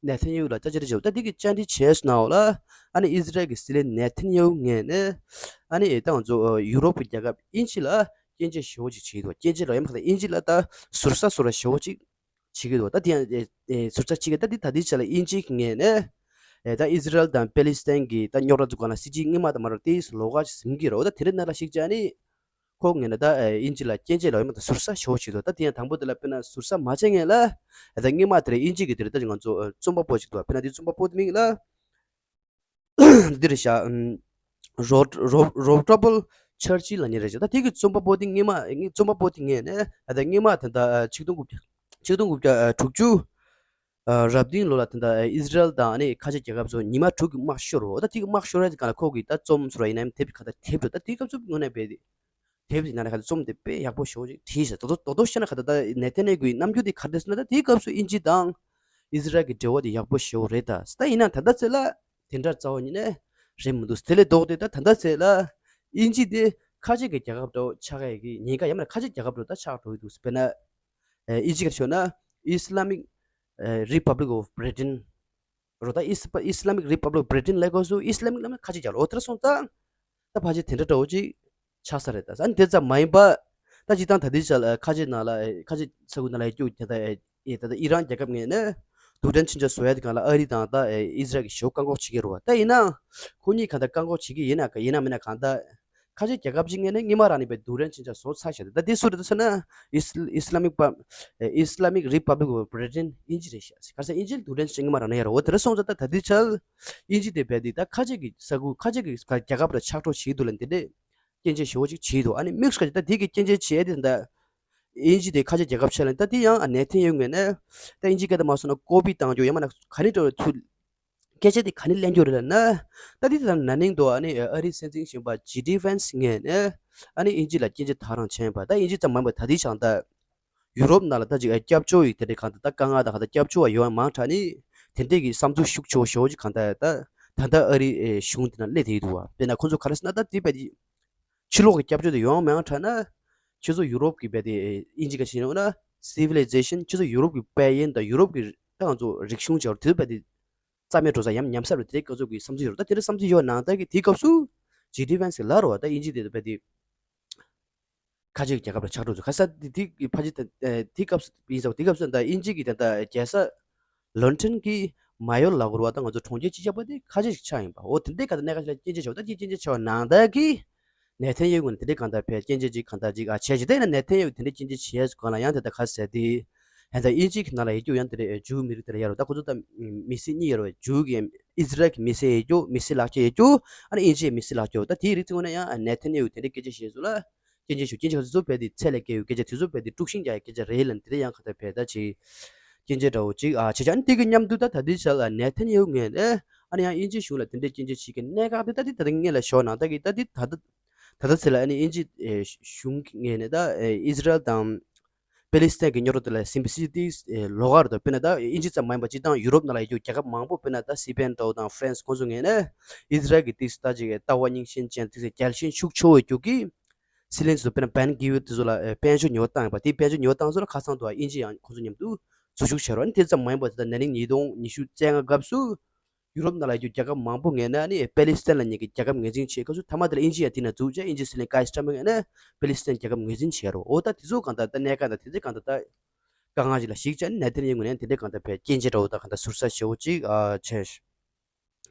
ནེ་ཐན་ཡ་ཧུ་ལ་བཅར་འདྲི་བྱས་པ་ད་དེ་གི་བཅར་འདྲི་བྱས་སོང་ན་འོ་ལ་ཨ་ནི་ཨི་ཟི་རལ་གྱི་སྲིད་བློན་ནེ་ཐན་ཡ་ཧུ་ངོས་ནས་ཨ་ནི་ཨེ་ད་ང་ཚོ་ཡུ་རོབ་ཀྱི་རྒྱལ་ཁབ་དབྱིན་ཇི་ལ་སྐྱོན་བརྗོད་ཞེ་པོ་ཅིག་བྱེད་ཀྱི་འདུག་སྐྱོན་བརྗོད་ལ་ཡང་མ་ཁ་ད་དབྱིན་ཇི་ལ་ད་ཟུར་ཟ་ཟུར་ཟ་ཞེ་པོ་ཅིག་བྱེད་ཀྱི་འདུག་ད་དེ་ཡང་ཨེ་ཨེ་ཟུར་ཟ་བྱེད་ཀྱི་ད་དེ་ད་དེ་ཆ་ལ་དབྱིན་ཇི་གི་ངོས་ནས་ཨེ་ད་ཨི་ཟི་རལ་དང་པེ་ལི་སི་ཐན་གྱི་ད་རྙོག་དྲ་ཚོ་སྒང་ལ་སྲིད་བྱུས་སྔོན་མ་དང་མ་འདྲ་བ་དེ་ལོགས་ཀ་ཞིག་ཟིན་གྱི་རེད། འོ་ད་དེ་འདྲ་ནང་ལ་ཞིག་བྱས་ནི། ཁོ་ངོས་ནས་ད་ཨེ་དབྱིན་ཇི་ལ་སྐྱོན་བརྗོད་ལ་ཡོད་མ་ད་ཟུར་ཟ་ཞེ་པོ་བྱེད་འདུག་ད་དེ་ཡང་དང་པོ་དེ་ལ་དཔེར་ན་ཟུར་ཟ་མ་བྱེད་སྔོན་ལ་ཨེ་ད་སྔོན་མ་དེ་ལ་དབྱིན་ཇི་གི་དེ་རེད་ད་ང་ཚོ་ཨེ་རྩོམ་པ་པོ་ཞིག་འདུག་དཔེར་ན་དེ་རྩོམ་པ་པོ་དེ་མིང་ལ་འདི་རེད་ཤག་ཨམ་རོ་རོ་རོ་ཊ་བྷལ་ཆར་ཆིལ་ལབ་མཁན་རེད་ཤག་ད་དེ་གི་རྩོམ་པ་པོ་དེ་སྔོན་མ་རྩོམ་པ་པོ་དེ་ངོས་ནས་ཨེ་ད་སྔོན་མ་ད་ད་ཨེ་ཆིག་སྟོང་དགུ་བརྒྱ་ཆིག་སྟོང་དགུ་བརྒྱ་ཨེ་དྲུག་ཅུ་ཨ་རབ་བདུན་ལོ་ལ་ད་ལྟ་ཨི་ཟི་རལ་དང་ཨ་ནི་ཁ་ཆེ་རྒྱལ་ཁབ་ཚོ་ཉི་མ་དྲུག་གི་དམག་ཤོར་རོ། ད་དེ་གི་དམག་ཤོར་ར་དེ་ག་ལ་ཁོ་གི་ད་རྩོམ་ཚོ་ར་ཡིན་ནའི་དེབ་ག་ད་དེབ་རོ། ད་དེ་སྐབས་སུ་དངོས་གནས་དཔེ་དེ་དེབ་དེ་ནང་ལ་ག་ད་རྩོམ་དེ་དཔེ་ཡག་པོ་ཞེ་པོ་ཅིག་བྲིས་ཤག་ད་དོ་དོ་དོ་བཤད་ན་ག་ད་ད་ནེ་ཐན་ཡ་ཧུ་གི་རྣམ་འགྱུར་དེ་ག་རེ་ཟེར་ན་ད་དེ་སྐབས་སུ་དབྱིན་ཇི་དང་ཨི་ཟི་རལ་གི་འབྲེལ་བ་དེ་ཡག་པོ་ཞེ་པོ་རེད། ད་ད་ཡིན་ན་ད་ལྟ་ཚེ་ལ་དེ་འདྲ་རྩ་བ་ཉིད་ནས་རེད་མི་འདུག་དེ་ལས་ལྡོག་སྟེ་ད་ད་ལྟ་ཚེ་ལ་དབྱིན་ཇི་དེ་ཁ་ཆེ་གི་རྒྱལ་ཁབ་འདྲ་བོ་ཆགས་ཡ་གི་ཉེན་ཁ་ཡང་མིན་ན་ཁ་ཆེ་རྒྱལ་ཁབ་འདྲ་བོ་ད་ཆགས་འགྲོ་གི་འདུག་དཔེར་ན། ཨེ་ཨི་ཇི་ག་ཤོད་ན་Islamic ཨེ་Republic of Britain རོ། ད་Is- Islamic Republic of Britain ལབ་དགོས་སུ་Islamic ལབ་ན་ཁ་ཆེ་རྒྱ་ལོ་དེར་སོང་ཙང་ད་ཕལ་ཆེར་དེ་འདྲ་འདྲ་བོ་ཅིག་ཆགས་ས་རེད། ད་ཨ་ནི་དེ་ཙམ་མ་ཡིན་པ་ད་སྤྱིར་བཏང་ད་ལྟའི་ཆ་ལ་ཁ་ཆེ་ནང་ལ་ཨེ་ཁ་ཆེ་ས་ཁུལ་ནང་ལ་ཡོད་རྒྱུ་དེ་ད་ཨེ་ད་ད་ཨི་རན་རྒྱལ་ཁབ་ངོས་ནས་རྡུལ་ཕྲན་མཚོན་ཆ་བཟོ་ཡ་དེ་སྒང་ལ་ཨ་རི་དང་ད་ཨེ་ཨི་ཟི་རལ་གྱིས་ཞེ་པོ་བཀག་འགོག་བྱེད་ཀྱི་རེད་བ། ད་ཡིན་ནའང་ཁོ་གཉིས་གང་ལྟར་བཀག་འགོག་བྱེད་ཀྱི་ཡིན་ན་ག་ཡིན་ན་མིན་ན་གང་ལྟར། ཁ་ཆེ་རྒྱལ་ཁབ་ཅིག་ངོས་ནས་སྔོན་མ་རང་ནས་པའི་རྡུལ་ཕྲན་མཚོན་ཆ་བཟོ་ཚར་ཤག་ད་དེ་སུ་རེད་ཟེར་ན་ཨིས- Islamic Pub- Islamic Republic of Britain དབྱིན་ཇི་རེད་ཤག་ག་ས་དབྱིན་ཇི་རྡུལ་ཕྲན་མཚོན་ཆ་སྔོན་མ་རང་ནས་ཡོད་རེད། འོ་དེ་འདྲ་སོང་ཙང་ད་ད་ལྟའི་ཆར་དབྱིན་ཇི་དེ་བས་དེ་ད་ཁ་ཆེ་གི་ས་ཁུལ་ཁ་ཆེ་གི་རྒྱལ་ཁབ་ལ་ཆགས་འགྲོ་བྱེད་འདུག་ལ་འདི་འདྲས་སྐྱོན་བརྗོད་ཞེ་པོ་ཅིག་བྱེད་འདུག་ཨ་ནི་དམིགས་སུ་བཀར་ད་དེ་གི་སྐྱོན་བརྗོད་བྱེད་ཡ་དེ་ད་དབྱིན་ཇི་དེ་ཁ་ཆེ་རྒྱལ་ཁབ་ཆགས་ལ་ད་དེ་ཡང་ནེ་ཐན་ཡ་ཧུ་ངོས་ནས་ད་དབྱིན་ཇི་སྐད་དུ་མ་སོང་ན་ཀོ་པི་བཏང་རྒྱུ་ཡང་མིན་ན་ག་ནས་འགྲོ་ཐུབ། སྐད་ཆ་དེ་ག་ནས་གླེང་རྒྱུ་རེད་ལབ་ན། ད་དེ་དང་ན་ནིང་དུ་ཨ་ནི་ཨ་རིའི་སྲིད་འཛིན་གཞོན་པ་ཇེ་ཌི་ཝན་སི་ངོས་ནས་ཨ་ནི་དབྱིན་ཇི་ལ་སྐྱོན་བརྗོད་ད་རང་བྱས་པ། ད་དབྱིན་ཇི་ཙམ་མིན་པར་ད་ལྟའི་ཆར་ད་ཡུ་རོབ་ནང་ལ་ད་ཅིག་སྐྱབས་བཅོལ་ཡིག་དེ་འདྲའི་གང་ལྟར་ད་དཀའ་ངལ་དང་གང་ལྟར་སྐྱབས་བཅོལ་བ་ཡོང་བ་མང་དྲགས་ནི་དེ་འདྲས་ཀྱི་བསམ་ཚུལ་ཤུགས་ཆེ་བོ་ཞེ་པོ་ཅིག་གང་ལྟར་ད་ད་ལྟ་ཨ་རིའི་གཞུང་དེ་ནང་སླེབས་བསྡད་ཡོད་འདུག་བ། དཔེར་ན་ཁོང་ཚོ་ག་རེ་ཟེར་ན་ད་དེ་བས་དེ་ཕྱི་ལོགས་ཀྱི་སྐྱབས་བཅོལ་དེ་ཡོང་བ་མང་དྲགས་ན་ཁྱོད་ཚོ་ཡུ་རོབ་ཀྱི་བས་དེ་དབྱིན་ཇི་ག་ཞིག་ཡིན་ན་སི་ཝི་ལི་ཛེ་ཤན་ཁྱོད་ཚོ་ཡུ་རོབ་ཀྱི་དཔལ་ཡོན་དང་ཡུ་རོབ་ཀྱི་ད་ང་ཚོ་རིག་གཞུང་བྱ་བ་དེ་ཚོ་བས་དེ། རྩ་མེད་འགྲོ་ས་ཡང་ཉམས་ས་རུ་དེ་སྐབས་སུ་གི་བསམ་ཚུལ་ཡོད་རེད། ད་དེ་འདྲ་བསམ་ཚུལ་ཡོད་ནང་ལྟར་གི་དེའི་སྐབས་སུ་ཇེ་ཌི་ཝན་སི་ལབ་རེད་བ། ད་དབྱིན་ཇི་དེ་བས་དེ་ཁ་ཆེ་རྒྱལ་ཁབ་ལ་ཆགས་འགྲོ་ཚུལ་ཁ་ས་དེ་དེ་ཕ་ཆེ་ད་དེ་སྐབས་སུ་ཡིན་ས་དེ་སྐབས་སུ་ད་དབྱིན་ཇི་གི་ད་ད་རྒྱལ་ས་ལོན་ཌོན་གི་མ་ཡོར་ལབ་དགོས་རེད་བ། ད་ང་ཚོ་གྲོང་ཁྱེར་སྤྱི་ཁྱབ་པ་དེ་ཁ་ཆེ་ཞིག་ཆགས་ཡིན་པ། འོ་དེ་འདྲའི་ཁ་ད་གནད་འགག་ཞིག་ལ་སྐྱོན་བརྗོད་བྱས་བ། ད་དེ་སྐྱོན་བརྗོད་བྱས་བ་ནང་ལྟར་གི་ནེ་ཐན་ཡ་ཧུ་ནས་དེ་འདྲའི་གང་ལྟར་བས་སྐྱོན་བརྗོད་ཅིག་གང་ལྟར་ཅིག་ཨ་བྱས་ཅིག་ད་ཡིན་ན་ནེ་ཐན་ཡ་ཧུ་དེ་འདྲའི་སྐྱོན་བརྗོད་བྱས་སུ་གང་ལ་ཡང་དེ་ལྟར་ཁ་ཟེར་དེ། ཡང་ད་དབྱིན་ཇི་གི་ནང་ལ་ཡོད་རྒྱུ་ཡང་དེ་འདྲའི་ཇུའུ་མི་རིགས་དེ་འདྲ་ཡོད་རེད། ད་ཁོ་ཚོ་ད་མི་སེར་གཉིས་ཡོད་རེད། ཇུའུ་གི་ཨིས་རལ་གྱི་མི་སེར་ཡོད་རྒྱུ་མི་སེར་ལག་ཁྱེར་ཡོད་རྒྱུ་ཨ་ནི་དབྱིན་ཇིའི་མི་སེར་ལག་ཁྱེར་ཡོད། ད་དེའི་རིགས་ཚོ་ནས་ཡང་ནེ་ཐན་ཡ་ཧུ་དེ་འདྲའི་སྐད་ཆ་བཤད་སུ་ལ་སྐྱོན་བརྗོད་ཞུ་སྐྱོན་བརྗོད་ཁ་ཚོ་བས་དེ་ཚད་ལས་བརྒལ་བའི་སྐད་ཆ་དེ་ཚོ་བས་དེ་དཀྲུག་ཤིང་རྒྱག་ཡའི་སྐད་ཆ་རེད་ལབ་དེ་འདྲ་ཡང་གང་ལྟར་བས་ད་ཅིག་སྐྱོན་བརྗོད་འདྲ་བོ་ཅིག་ཨ་བྱས་ཙང་ཨ་ནི་དེ་གི་མཉམ་དུ་ད་ད་ལྟའི་ཆ་ལ་ནེ་ཐན་ཡ་ཧུ་ངོས་ནས་ཨ་ནི་ཡང་དབྱིན་ཇིའི་གཞུང་ལ་དེ་འདྲའི་སྐྱོན་བརྗོད་བྱེད་ཀྱི་གནད་འགག་དེ་ད་དེ་ད་ལྟ་ངས་ལ་ཞོག་ནང་ལྟ་གི་ད་དེ་ད་ལྟ་ད་ལྟ་ཚེ་ལ་ཨ་ནི་དབྱིན་ཇི་ཨེ་གཞུང་ངོས་ནས་ད་ཨེ་ཨིས་རལ་དང་པེ་ལི་སི་ཐན་གྱི་རྙོག་དྲ་དེ་ལ་ཟིན་པ་སྲིད་དེ་ཨེ་ལོགས་ཀ་རེད་དོ། དཔེར་ན་ད་དབྱིན་ཇི་ཙམ་མ་ཡིན་པ་སྤྱིར་བཏང་ཡུ་རོབ་ནང་ལ་ཡོད་རྒྱུ་རྒྱལ་ཁབ་མང་པོ་དཔེར་ན་ད་སི་པེན་འདྲ་བོ་དང་ཧྥ་རན་སི་ཁོང་ཚོ་ངོས་ནས་ཨིས་རལ་གྱི་ཏིག་ད་ཅིག་ལྟ་བ་རྙིང་ཞེན་ཅན་ཏིག་རྒྱལ་ཞེན་ཤུགས་ཆེ་བོ་ཡོད་རྒྱུ་གི་སྲིད་བློན་ཚོ་དཔེར་ན་བན་གྷི་ཝུར་དེ་ཚོ་ལ་ཨེ་དཔལ་འབྱོར་ཉོ་བཏང་ཡོད་པ་དེ་དཔལ་འབྱོར་ཉོ་བཏང་ཚོ་ལ་ཁ་སང་དུ་དབྱིན་ཇི་ཡང་ཁོང་ཚོ་མཉམ་དུ་འཛུལ་ཞུགས་བྱས་རོགས་ཨ་ནི་དེ་ཙམ་མ་ཡིན་པ་དེ་ད་ན་ནིང་ཉིས་སྟོང་ཉི་ཤུ་རྩ་ལྔ་སྐབས་སུ། ཡུ་རོབ་ནང་ལ་ཡོད་རྒྱལ་ཁབ་མང་པོ་ངོས་ནས་ནི་པེ་ལི་སི་ཐན་ལ་ཉེ་གི་རྒྱལ་ཁབ་ངོས་འཛིན་བྱེད་སྐབས་སུ་མཐའ་མ་དེ་ལ་དབྱིན་ཇི་ཡང་དེ་ན་འཛུལ་བྱས། དབྱིན་ཇི་སྲིད་བློན་ཀའི་སི་ཊར་མར་ངོས་ནས་པེ་ལི་སི་ཐན་རྒྱལ་ཁབ་ངོས་འཛིན་བྱས་རོ། འོ་ད་དེ་ཚོ་གང་ལྟར་ད་གནད་འགག་དང་དེ་ཚོ་གང་ལྟར་ད་དཀའ་ངལ་ཞིག་ལ་གཞིགས་བྱས་ནས་ནེ་ཐན་ཡ་ཧུ་ངོས་ནས་དེ་འདྲའི་གང་ལྟར་བས་སྐྱོན་ཆ་འདྲ་བོ་ད་གང་ལྟར་ཟུར་ཟ་ཞེ་བོ་ཅིག་ཨ་བྱས།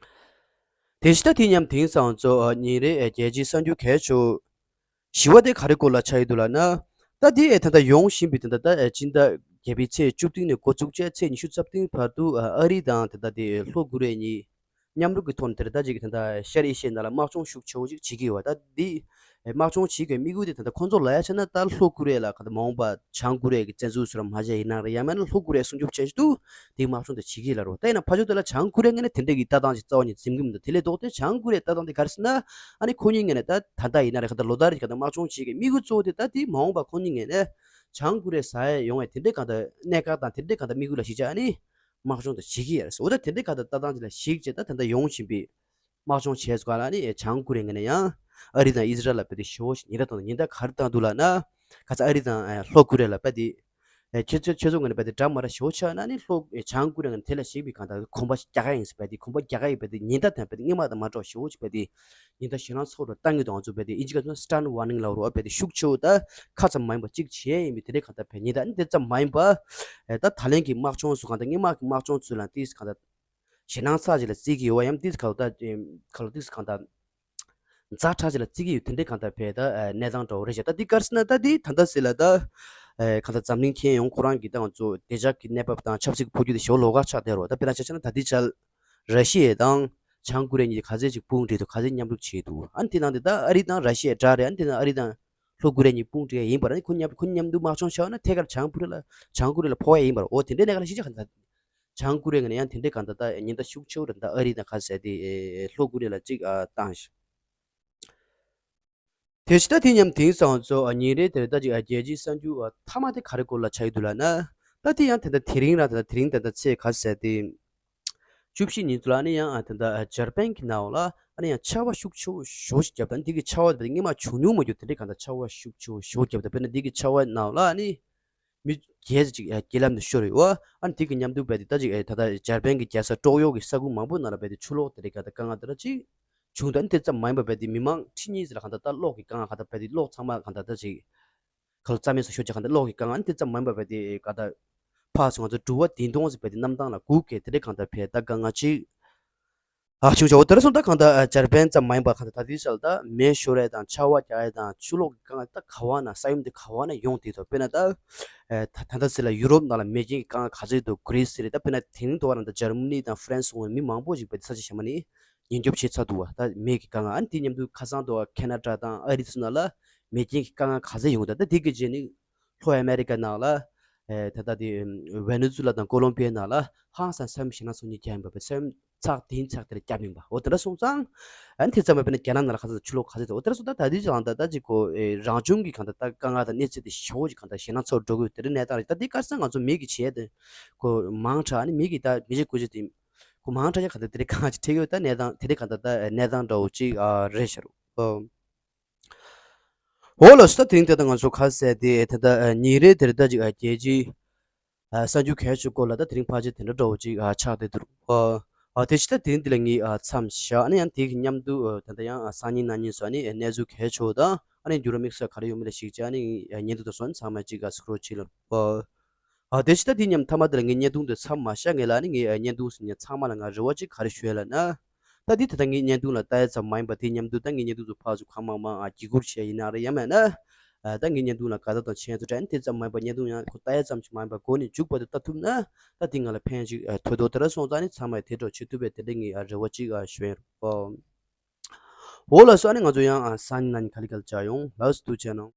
དེ་བཞིན་ད་དེ་མཉམ་དེང་སང་ཚོ་ཨ་ཉིན་རེ་ཨ་རྒྱལ་སྤྱིའི་གསར་འགྱུར་གལ་ཆེ་བཞི་བ་དེ་ག་རེ་སྐོར་ལ་ཆགས་ཡོད་འདུག་ལབ་ན། ད་དེ་ཨེ་ད་ལྟ་ཡོང་བཞིན་པའི་དེ་འདྲ་ད་ཨེ་སྤྱི་ཟླ་བརྒྱད་པའི་ཚེས་བཅུ་བདུན་ནས་འགོ་བཙུགས་བྱས་ཚེས་ཉི་ཤུ་རྩ་བདུན་བར་དུ་ཨ་ཨ་རི་དང་དེ་འདྲ་དེ་ལྷོ་ཀོ་རི་ཡ་གཉིས་མཉམ་རུབ་ཀྱི་ཐོག་ནས་དེ་འདྲ་ད་ཅིག་དེ་འདྲ་ཤར་ཨེ་ཤི་ཡའི་ནང་ལ་དམག་སྦྱོང་ཤུགས་ཆེ་བོ་ཅིག་བྱེད་ཀྱི་ཡོད་པ། ད་འདི་ཨེ་དམག་སྦྱོང་བྱེད་དགོས་དམིགས་ཡུལ་དེ་ད་ལྟ་ཁོང་ཚོ་ལ་ཡ་བྱས་ན་ད་ལྷོ་ཀོ་རི་ཡ་ལ་ག་ད་མ་འོངས་པ་བྱང་ཀོ་རི་ཡ་གི་བཙན་འཛུལ་བཟོ་ར་མ་བྱས་ཡིན་ན་རེད། ཡང་མིན་ན་ལྷོ་ཀོ་རི་ཡ་སྲུང་སྐྱོབ་བྱེད་ཆེད་དུ་དེའི་དམག་སྦྱོང་དེ་བྱེད་ཀྱི་ཡིན་ལབ་རོ། ད་ཡིན་ན་ཕར་ཕྱོགས་དེ་ལ་བྱང་ཀོ་རི་ཡ་ངོས་ནས་དེ་འདྲ་གི་ལྟ་སྟངས་ཅིག་རྩ་བ་ནས་འཛིན་གྱི་མི་འདུག་དེ་ལས་ལྡོག་སྟེ་བྱང་ཀོ་རི་ཡའི་ལྟ་སྟངས་དེ་ག་རེ་ཟེར་ན། ཨ་ནི་ཁོ་གཉིས་ངོས་ནས་ད་ད་ལྟ་ཡིན་ན་རེད་ག་ད་ལོ་ལྟར་རེ་ག་ད་དམག་སྦྱོང་བྱེད་ཀྱི་དམིགས་ཡུལ་གཙོ་བོ་དེ་ད་དེ་མ་འོངས་པ་ཁོ་གཉིས་ངོས་ནས་བྱང་ཀོ་རི་ཡ་ཟ་ཡ་ཡོང་བའི་དེ་འདྲའི་ག་ད་གནད་འགག་དང་དེ་འདྲའི་ག་ད་དམིགས་ཡུལ་ལ་གཞིགས་བྱས་ཨ་ནི་དམག་སྦྱོང་དེ་བྱེད་ཀྱི་ཡོད་རེད་ཟེར། འོ་ད་དེ་འདྲའི་ག་ད་ལྟ་སྟངས་ཅིག་ལ་གཞིགས་བྱས་ད་ད་ལྟ་ཡོང་བཞིན་པའི་དམག་སྦྱོང་བྱས་སུ་ག་ལ་ནི་བྱང་ཀོ་རི་ཡ་ངོས་ནས་ཡང་ཨ་རི་དང་ཨི་ཟི་རལ་ལ་དཔེ་དེ་ཞེ་བོ་ཞིག་ཉེན་བརྡ་བཏང་འདུག་ཉེན་བརྡ་ག་རེ་བཏང་འདུག་ལབ་ན། ཁ་ཚ་ཨ་རི་དང་ལྷོ་ཀོ་རི་ཡ་ལ་དཔེ་དེ་ཁྱེད་ཚོ་ཁྱེད་ཚོ་ངོས་ནས་དཔེ་དེ་འདྲ་མ་འདྲ་ཞེ་བོ་ཆགས་ན་ནི་ལྷོ་བྱང་ཀོ་རི་ཡ་ངོས་ནས་དེ་ལ་གཞིགས་པའི་གང་ལྟར་གོམ་པ་རྒྱག་ག་ཡིན་ཟེར་དཔེ་དེ་གོམ་པ་རྒྱག་ག་ཡིན་དཔེ་དེ་ཉེན་བརྡ་དང་དཔེ་དེ་སྔོན་མ་དང་མ་འདྲ་བ་ཞེ་བོ་ཅིག་དཔེ་དེ་ཉེན་བརྡ་ཞེད་སྣང་ཚ་བོ་འདྲ་བཏང་གི་འདུག་ང་ཚོ་དཔེ་དེ་ཨིན་ཇི་སྐད་ཐོག་ནས་སི་ཊན་ཝར་ནིང་ལབ་རོགས། དཔེ་དེ་ཤུགས་ཆེ་བོ་ད་ཁ་ཙམ་མ་ཡིན་པ་ཅིག་བྱས་ཡིན་པའི་དེ་འདྲའི་གང་ལྟར་དཔེ་ཉེན་བརྡ་ཨ་ནི་དེ་ཙམ་མ་ཡིན་པ་ད་ད་ལན་གྱི་དམག་སྦྱོང་སུ་གང་ལྟར་སྔོན་མ་གི་དམག་སྦྱོང་ཚོ་ལ་ཏིས་གང་ལྟར་ཞེད་སྣང་ཚ་ཅིག་ལ་བརྩི་གི་ཡོད་པ་ཡང་ཏིས་ག་ལ་ད་ག་ལ་ཏིས་གང་ལྟར་ཛ་དྲག་ཅིག་ལ་བརྩི་གི་ཡོད། དེ་འདྲའི་གང་ལྟར་བས་ད་གནས་སྟངས་འདྲ་བོ་རེད་ཤག་ད་འདི་ག་རེ་ཟེར་ན་ད་འདི་ད་ལྟ་ཟེར་ལ་ད་གང་ལྟར་འཛམ་གླིང་ཁྱོན་ཡོངས་ཁོ་རང་གི་ད་ང་ཚོ་བདེ་འཇགས་ཀྱི་གནས་བབ་དང་ཆབ་སྲིད་ཀྱི་འཕོ་འགྱུར་དེ་ཞེ་པོ་ལོགས་ཀ་ཆགས་བསྡད་རོགས། ད་དཔེར་ན་ཆ་བཞག་ན་ད་ལྟའི་ཆར་ར་ཤི་ཡ་དང་བྱང་ཀོ་རི་ཡ་གཉིས་ག་ཚད་ཅིག་དཔུང་སྒྲིག་འདུག་ག་ཚད་མཉམ་རུབ་བྱས་འདུག་ཨ་ནི་དེ་ནང་དེ་ད་ཨ་རི་དང་ར་ཤི་ཡ་འདྲ་རེད། ཨ་ནི་དེ་ནང་ཨ་རི་དང་ལྷོ་ཀོ་རི་ཡ་གཉིས་དཔུང་སྒྲིག་ཡ་ཡིན་པ་རེད། ཁོ་མཉམ་ཁོ་མཉམ་དུ་དམག་སྦྱོང་བྱས་པ་ན་ཐད་ཀར་བྱང་ཀོ་རི་ཡ་ལ་བྱང་ཀོ་རི་ཡ་ལ་ཕོག་ཡ་ཡིན་པ་རེད། འོ་དེ་འདྲའི་གནད་འགག་ལ་གཞིགས་བྱས་ག་ད། བྱང་ཀོ་རི་ཡ་ངོས་ནས་ཡང་དེ་འདྲའི་གང་ལྟར་ད་ཉེན་བརྡ་ཤུགས་ཆེ་བོ་རེ་ད་ཨ་རི་དང་ཁ་གསལ་ཏེ་ལྷོ་ཀོ་རི་ཡ་ལ་གཅིག་བཏང་ཞིང་། དེ་བཞིན་ད་དེ་མཉམ་དེང་སང་ཚོ་ཉིན་རེ་དེར་ད་ཅིག་རྒྱལ་སྤྱིའི་གསར་འགྱུར་མཐའ་མ་དེ་ག་རེ་སྐོར་ལ་ཆགས་ཡོད་འདུག་ལབ་ན། ད་དེ་ཡང་དེ་འདྲ་དེ་རིང་རང་དེ་འདྲ་དེ་རིང་དེ་འདྲ་ཚེས་ག་གསལ་ཏེ་བཅུ་བཞི་ཉིན་དུ་ལ་ཨ་ནི་ཡང་དེ་འདྲ་འཇར་པན་གྱི་ནང་ལ་ཨ་ནི་ཡང་ཆར་པ་ཤུགས་ཆེ་བོ་ཞེ་པོ་ཞིག་བརྒྱབ། ད་འདི་གི་ཆར་པ་དེ་སྔོན་མ་བྱུང་མྱོང་མ་བྱུང་། དེ་འདྲའི་གང་ལྟར་ཆར་པ་ཤུགས་ཆེ་བོ་ཞེ་པོ་བརྒྱབ། ད་དཔེར་ན་འདི་གི་ཆར་པ་ནང་ལ་ཨ་ནི། མི་བརྒྱད་ཅིག་རྐྱེན་ལམ་དུ་ཤོར་ཡོད། ཨ་ནི་དེ་གི་མཉམ་དུ་བས་ཏེ་ད་ཅིག་ད་ལྟ་འཇར་པན་གྱི་རྒྱལ་ས་ཀྲོག་ཡོ་གི་ས་ཁུལ་མང་པོ་ནང་ལ་བས་ཏེ་ཆུ་ལོག་དེ་འདྲའི་ག་ད་དཀའ་ངལ་དེ་འདྲ་ཅིག་བྱུང་འདུག་ཨ་ནི་དེ་ཙམ་མ་ཡིན་པ་བས་ཏེ་མི་མང་ཁྲི་གཉིས་ཙམ་ལ་ག་ད་ད་གློག་གི་དཀའ་ངལ་ག་ད་བས་ཏེ་གློག་ཚང་མ་ག་ད་ད་ཅིག་ག་ལ་རྩ་མེད་སུ་ཤོར་ཅིག་ག་ད་གློག་གི་དཀའ་ངལ་ཨ་ནི་དེ་ཙམ་མ་ཡིན་པ་བས་ཏེ་ག་ད་ཕར་ཚུར་ང་ཚོ་འགྲུལ་བ་བདུན་སྟོང་ཙམ་བས་ཏེ་གནམ་ཐང་ལ་སྒུག་གི་དེ་འདྲའི་ག་ད་བས་ད་དཀའ་ངལ་ཅིག་ཨ་བྱུང་བྱ་བ་དེ་ར་སོང་ད་གང་ལྟར་འཇར་པན་ཙམ་མ་ཡིན་པར་གང་ལྟར་ད་ལྟའི་ཆར་ལ་ད་མེ་ཤོར་ཡས་དང་ཆར་པ་རྒྱག་ཡས་དང་ཆུ་ལོག་གི་དཀའ་ངལ་ད་ག་བ་ན་ས་ཡོམ་དེ་ག་བ་ན་ཡོང་བསྡད་འདུག་དཔེར་ན་ད་ད་ལྟ་ཟེར་ལ་ཡུ་རོབ་ནང་ལ་མེ་རྐྱེན་གྱི་དཀའ་ངལ་ག་ཚོད་འདུག་གྷི་རི་སི་རེད། ད་དཔེར་ན་དེ་རིང་དུ་བར་ན་ད་འཇར་མ་ནི་དང་ཧྥ་རན་སི་སོགས་མི་མང་པོ་ཞིག་བས་ཏེ་ས་ཆ་གཞན་པ་ནས་ཉེན་སྐྱོབ་བྱས་ཚར་འདུག་བ། ད་མེ་གི་དཀའ་ངལ་ཨ་ནི་དེ་མཉམ་དུ་ཁ་སང་དུ་བ་ཁེ་ན་ཌ་དང་ཨ་རི་ཚོ་ནང་ལ་མེ་རྐྱེན་གྱི་དཀའ་ངལ་ག་ཚོད་ཡོང་འདུག་ད་དེ་གི་རྗེས་ནས་ལྷོ་ཨ་མེ་རི་ཀ་ནང་ལ་ད་ལྟ་དེ་ཝེ་ནེ་ཛུ་ལ་དང་ཀོ་ལོམ་པི་ཡ་ནང་ལ་ཧང་སང་ས་ཡོམ་ཞེད་སྣང་ཚོར་མཁན་རྒྱག་ཡིན་པ་བས་ས་ཡོམ་ཚགས་དེ་ཚགས་དེ་ལ་བརྒྱབ་ཡིན་པ། འོ་དེ་འདྲ་སོང་ཙང་ཨ་ནི་དེ་ཙམ་མ་དཔེར་ན་རྒྱ་ནག་ནང་ལ་ག་ཚོད་ཆུ་ལོག་ག་ཚོད་འདུག་འོ་དེ་འདྲ་སོང་ཙང་ད་དེ་ཅང་ད་ལྟ་ཅིག་གོ་རང་བྱུང་གི་གང་ལྟར་ད་དཀའ་ངལ་དང་གནས་ཚུལ་དེ་ཞེ་པོ་ཅིག་གང་ལྟར་ཞེད་སྣང་ཚོར་འགྲོ་གི་ཡོད། དེ་འདྲ་གནས་སྟངས་རེད། ད་དེ་ག་རེ་ཟེར་ང་ཚོ་མི་གི་བྱས་དེ་གོ་མང་དྲགས་ཨ་ནི་མི་གི་ད་མི་བྱེད་དགོས་བྱེད་དེ་གོ་མང་དྲགས་ཀྱ་གང་ལྟར་དེ་འདྲའི་གང་ཅིག་འཕྲད་ཡོད། ད་གནས་སྟངས་དེ་འདྲའི་གང་ལྟར་ད་གནས་སྟངས་འདྲ་བོ་ཅིག་རེད་ཤག་འོ་ལགས་སོ། ད་དེ་རིང་དེ་ལྟར་ང་ཚོ་ཁ་གསལ་ཏེ་ད་ལྟ་ཉིན་རེ་དེར་ད་ཅིག་རྒྱལ་སྤྱིའི་གསར་འགྱུར་གལ་ཆེ་སྐོར་ལ་ད་དེ་རིང་ཕལ་ཆེར་དེ་འདྲ་འདྲ་བོ་ཅིག་ཆགས་བསྡད་འདུག་ཨ་དེ་བཞིན་ད་དེ་རིང་འདི་ལ་ངས་མཚམས་བཞག་ཨ་ནི་ཡང་དེ་གི་མཉམ་དུ་ད་ལྟ་ཡང་སང་ཉིན་གནངས་ཉིན་སོགས་ཨ་ནི་གནས་ཚུལ་གལ་ཆེ་བ་དང་ཨ་ནི་འགྱུར་བ་དམིགས་བསལ་ག་རེ་ཡོད་མེད་ལ་གཞིགས་བྱས་ཨ་ནི་བརྙན་ཐུང་དེ་ཚོ་ཚང་མ་ཅིག་སི་ཀྲོལ་བྱེད་ལ། ཨ་དེ་བཞིན་ད་དེ་མཉམ་མཐའ་མ་དེ་ལ་ངས་བརྙན་ཐུང་དེ་མཚམས་མ་བཞག་ངེས་ལ་ཨ་ནི་ངས་བརྙན་ཐུང་ཟིན་ཉིན་ཚང་མ་ལ་ང་རེ་བ་ཅིག་ག་རེ་ཞུ་ཡ་ལབ་ན། ད་འདི་ད་ལྟ་ངའི་བརྙན་ཐུང་ལ་ལྟ་ཡ་ཙམ་མ་ཡིན་པ་དེ་མཉམ་དུ་ད་ངའི་བརྙན་ཐུང་ཚོ་ཕར་ཚུར་གང་མང་མང་ཨ་བརྒྱུད་བསྐུར་བྱས་ཡིན་ན་རེད། ཡང་མིན་ན་ཨ་ད་ངའི་བརྙན་ཐུང་ལ་དགའ་རབ་དང་མཁྱེན་རབ་དྲན་དེ་ཙམ་མ་ཡིན་པ་བརྙན་ཐུང་ཡང་ཁོ་ལྟ་ཡ་ཙམ་ཞིག་མ་ཡིན་པ་འགོ་ནས་མཇུག་བར་དུ་ལྟ་ཐུབ་ན་ད་འདི་ང་ལ་ཕན་ཅིག་ཨ་ཐོགས་འདུག་དེ་འདྲ་སོང་ཙང་ནི་ཚང་མས་དེ་འདྲ་བྱེད་ཐུབ་པའི་དེ་འདྲ་ངའི་ཨ་རེ་བ་ཅིག་ཨ་ཞུ་ཡ་ཡིན། འོ་ལགས་སོ། ཨ་ནི་ང་ཚོ་ཡང་ཨ་སང་ཉིན་གནངས་ཉིན་ག་ལེ་ག་ལེ་མཇལ་ཡོང་། ལགས་སོ། ཐུགས་རྗེ་གནང་།